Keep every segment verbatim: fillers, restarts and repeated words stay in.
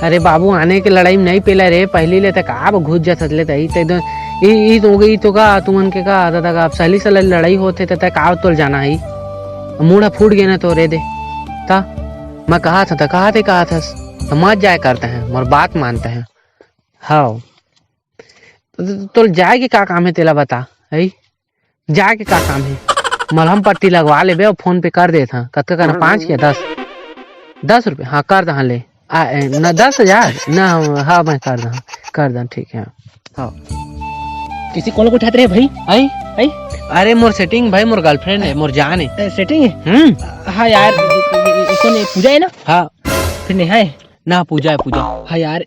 अरे बाबू, आने के लड़ाई में नहीं पेला रे, पहली ले तक आप घुस जात हस ले तई, ते दो, ई, ई तो, ई तो का, तुमन के का, त, त, अब सहेली से लड़ाई होत हे, त, त, का तोल जाना है? मूड़ा फूट गए ना तो रे दे, ता, मैं कहा था, त, कहा थे, कहा था, समझ जाए करते हैं, मोर बात मानते हैं। हाँ, तो, तो, तोल जाए के का काम है, तेला बता, है? जाए के का काम हे? मलहम पट्टी लगवा लेबे अउ फोन पे कर देत हं। कतका करना? पाँच या दस? दस रुपये? हाँ, कर दहा ले। आ, ए, न दस हजार? न, हाँ, मैं कर दहा, कर दहा, ठीक है। हाँ। किसी कौन को उठाते रहे भाई? आई? आई? अरे, मोर सेटिंग भाई, मोर गर्लफ्रेंड है, मोर जान है। ए, सेटिंग है? हम्म। हाँ यार, ये, ये, ये कौन है? पूजा है ना? हाँ। फिर नेहा है? ना, पूजा है, पूजा। हाँ यार,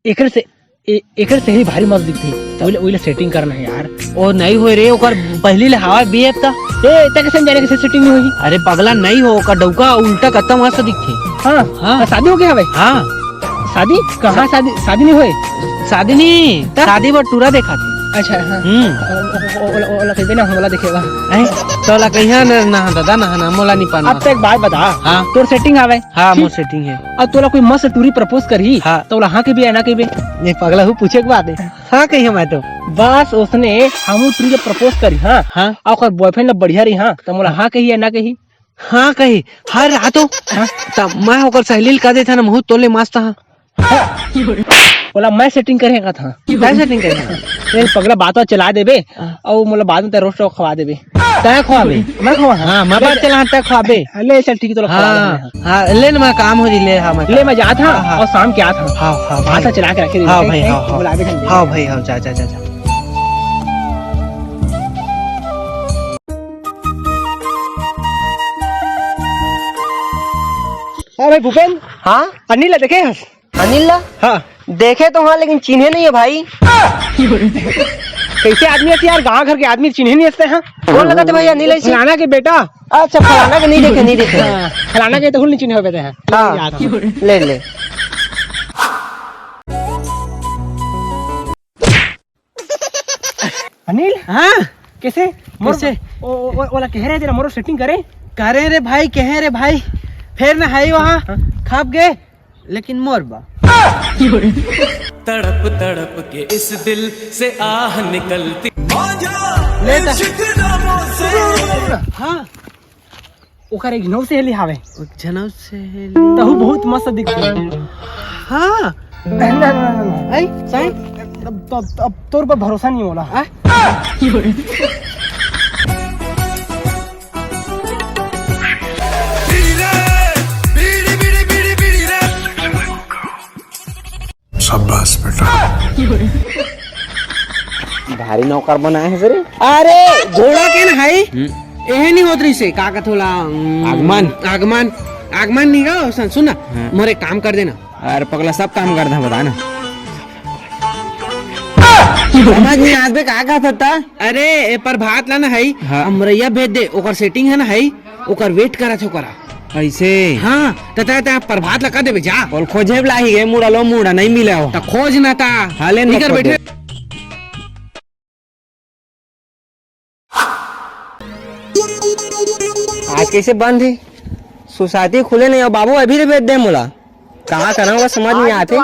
एकर से, ए-, एकर से ही भारी मस्त दिखथे। ओइला, ओइला सेटिंग करना है यार। ओ नहीं होय रे, ओकर पहली ले हवा बीएफ था। ए, तै कैसे जाने कैसे सेटिंग नहीं होई? अरे पगला नहीं हो, ओकर डौका उल्टा कत्ता मस्त दिखथे। हाँ, हाँ। आ, शादी हो गया हवे? हाँ। शादी? कहाँ शादी? शादी नहीं होए? शादी नहीं, ता? शादी बर टूरा देखा थे। अच्छा, हाँ। हम्म। ओ, ओ, ओ, ओला कहिबे ना, मोला देखेगा। ए, तोला कहिया ना, ना दादा, ना, ना, मोला नहीं पाना। अब तो एक बात बता। हाँ। तोर सेटिंग आवे। हाँ, मोर सेटिंग है। अब तोला कोई मस्त टूरी प्रपोज करही, हाँ। तो ओला हाँ कहिबे या ना कहिबे? ये पगला हूँ, पूछे के बात है। हाँ कही मैं तो। बस उसने हमू टूरी के प्रपोज करी, हाँ। हाँ। और ओकर बॉयफ्रेंड ला बढ़िया रही, हाँ, तो मोला हाँ कही या ना कही? हाँ कही। हर रात हो। हाँ। तब मैं ओकर सहेली ला कह देता ना, महू तोले मस्त हाँ। हाँ। बोला मैं सेटिंग करे का था। क्या सेटिंग करे? ए पगला, बात बात चला देबे। हाँ। और मोला बाद में तेरा रोस्ट खवा देबे। तय खवाबे। मैं खवा? हाँ, मैं ले बात चला, तय खवाबे। ले चल, ठीक है, तोला खवा हाँ, देबे। हाँ, ले ना, मैं काम हो जी, ले, हाँ, मैं ले, मैं जात हाँ, हाँ, हाँ। और शाम के आत हाँ। हाँ, हाँ, भाई। भाषा चला के रखे हाँ, भाई, हाँ, हाँ। बुलावे के लिए। हाँ, भाई, हाँ, जा, जा, जा, जा। हाँ, भाई, भूपेन। हाँ? अनिल ला देखे हस? अनिल ला? हाँ। देखे तो हाँ, लेकिन चिन्हे नहीं है, भाई। कैसे आदमी है यार, गाँव घर के आदमी चिन्हे नहीं हसते हैं। कौन लगा थे भाई अनिल ऐसे? फलाना के बेटा। अच्छा, फलाना के नहीं देखे, नहीं देखे। हाँ, फलाना के तो नहीं चिन्हे होते हैं। हाँ। याद है। ले, ले। अनिल? हाँ? कैसे? मोर कैसे? ओ, ओ, ओ, ओला कहे रहे तेरा मोरो सेटिंग करे? करे रे भाई, कहे रे भाई। फेर ना है वहाँ। हाँ? खाप गए, लेकिन मोर बा। तड़प तड़प के इस दिल से आह निकलती। ले ता। हाँ। ओकर एक झनऊ सहेली हावे। एक झनऊ सहेली। तहू बहुत मस्त दिखथे। हाँ। ना, ना, ना, ना। आई, साईं? अब, अब, अब तोर पर भरोसा नहीं होला। आ? शाबाश बेटा। भारी नौकर बनाए हे रे। अरे, घोड़ा के ना है? हम्म। एहे नहीं होत रहिसे, का कथे ओला, हम्म, आगमन। आगमन, आगमन नहीं गा, सुन, सुन ना, हाँ। मोर एक काम कर देना। अरे पगला, सब काम कर दा, बता ना। समझ नहीं आत बे, का कहत हस? अरे, ए प्रभात ला ना है, हाँ। अमरैया भेज दे, ओकर सेटिंग है ना है, ओकर वेट करत हे ओकरा। ऐसे? हाँ, त, त, त प्रभात ला कह देबे, जा। बोल, खोजे ला ही गे, मुड़ा लो, मुड़ा नहीं मिले हो। त खोज ना ता। हाँ, ले ना इधर खोज बैठे। दे। आज कैसे बंद है? सोसाइटी खुले नहीं हो बाबू, अभी तो भेज दे मोला। कहाँ करना होगा समझ नहीं आते।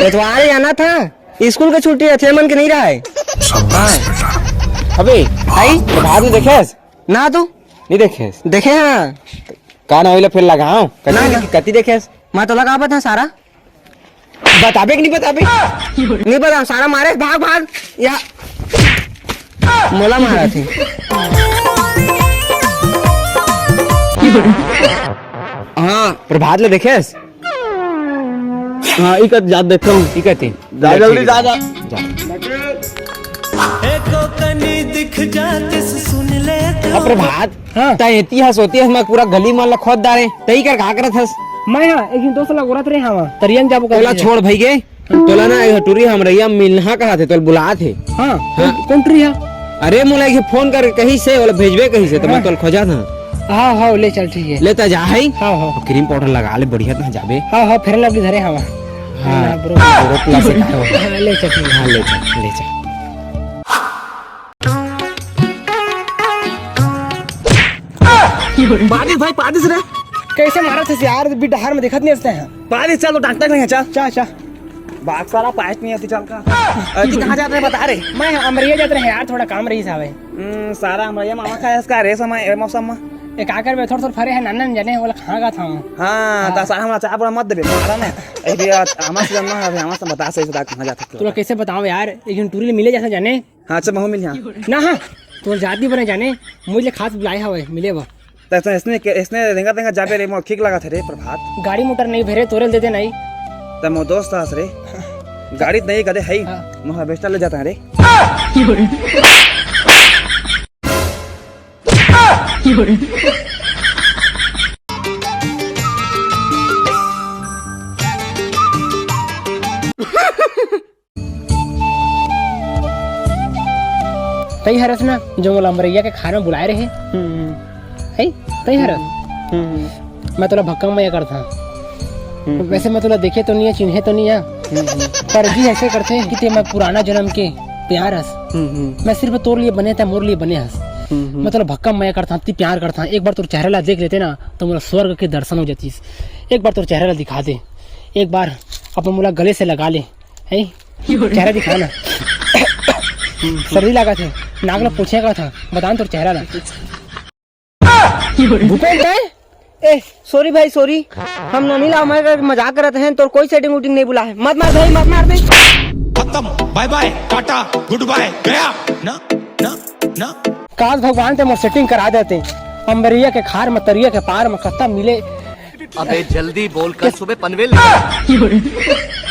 एतवार जाना था, स्कूल के छुट्टी है, छह मन के नहीं रहा है। शाबाश बेटा। अबे, आई, बाद में देखे? ना तू? नहीं देखे? देखे हाँ। का ना होइला फिर लगाओ। कति ना, ना। कति देखे? मैं तो लगा बता सारा। बताबे कि नहीं बताबे? नहीं बता, सारा मारे, भाग, भाग। या मोला मारा थे। हाँ, प्रभात ले देखेस? हाँ, इकत जात देखता हूँ। इकत ही। जा, जल्दी जा, जा। जा। एको कनी दिख जातिस, सुन ले तो। अब प्रभात, हाँ। तैं एती हस, ओती हस, मैं पूरा गली मन ला खोद डारे। तैं कर का करत हस? मैं हाँ, एक दिन दोस्त ला गोरत रहे हवा, तरियन जाबो कर ओला रहे। छोड़ भई गे। तोला ना, ए टुरी हमरैया मिलना कहा थे, तोला बुलात हे। हाँ, हाँ। कौन, कौन टुरी हा? अरे, मोला एक फोन कर कहिसे, ओला भेजबे कहिसे, त मैं हाँ। तोला खोजत हंव। हाँ, हाँ, ले चल, ठीक है। ले त जा, है? हाँ, हाँ। क्रीम पाउडर लगा ले, बढ़िया त जाबे। हाँ, हाँ, Fair and Lovely धरे हवा। हाँ, हाँ, bro। Bro plus एक आयो। हाँ, ले चल, ठीक है। हाँ, ले चल, ले चल। पादिस भाई, पादिस रे। कइसे मारत हस यार, अभी डहर में देखत नइ हस तैं। पारी चल, तो डॉक्टर नहीं है, चल। चल, चल। बात सारा पास नहीं आती, चल का। अ, तू कहाँ जात रहे, बता रे। मैं अमरिया जात रहे यार, थोड़ा काम रहिस हवे। हम्म, सारा अमरिया मामा खाए इसका रे समय, ए मौसम में। ए, का करबे, थोड़ा, थोड़ा फरे है, नाना जाने, ओला कहाँ का था हूँ। हाँ, हाँ। तो सारा हमारा चाय पूरा मत देबे, मारा ना। ए, भी आज हमारे से जन्म है, हमारे से बता सही से कहाँ जात है। तोला कइसे बताओं यार, एक झन टूरी ले मिले जइसे जाने। हाँ, अच्छा, महू मिल यहाँ। ना, हाँ, तोर जात नहीं बने जाने, मुझे खास बुलाए हवे, मिले बा। तो ऐसा, इसने, इसने रेंगा, रेंगा जाबे रे, मोर ठीक लगा था रे, प्रभात। गाड़ी मोटर नहीं भेरे, तोरे दे दे नहीं। तो मोर दोस्त हस रे, गाड़ी नहीं कदे है, हाँ। मोर harvester ले जाता है रे। तई हरस ना, जो मोला अमरैया के खाना बुलाए रहे। हम्म। है? तई हरस? हम्म। मैं तोला भक्कम मया करता। हम्म। वैसे मैं तोला देखे तो नहीं है, चिन्हे तो नहीं है। हम्म। पर जी ऐसे करते कि ते मैं पुराना जन्म के प्यार हस। हम्म। मैं सिर्फ तोर लिए बने था, मोर लिए बने हस। हम्म। मैं तोला भक्कम मया करता, ती प्यार करता। एक बार तोर चेहरा ला देख लेते ना, तो मोला स्वर्ग के दर्शन हो जातीस। एक बार तोर चेहरा ला दिखा दे, एक बार अपन मोला गले से लगा ले। है? चेहरा दिखा ना। सर्दी लागत हे, नाक ला पोछे का था, बता ना तोर चेहरा ला। भूपेन का है? ए, sorry भाई, sorry। हम नोनी ला हमर घर मजाक करत हैं, तोर कोई setting उटिंग नहीं बुला है। मत मार भाई, मत मार भाई। खत्म, bye bye, Tata, good bye, गया। ना, ना, ना। काश भगवान ते मोर setting करा देते। अम्बरिया के खार में, तरिया के पार में, कत्ता मिले। अबे जल्दी बोल, कल सुबह पनवेल निकल।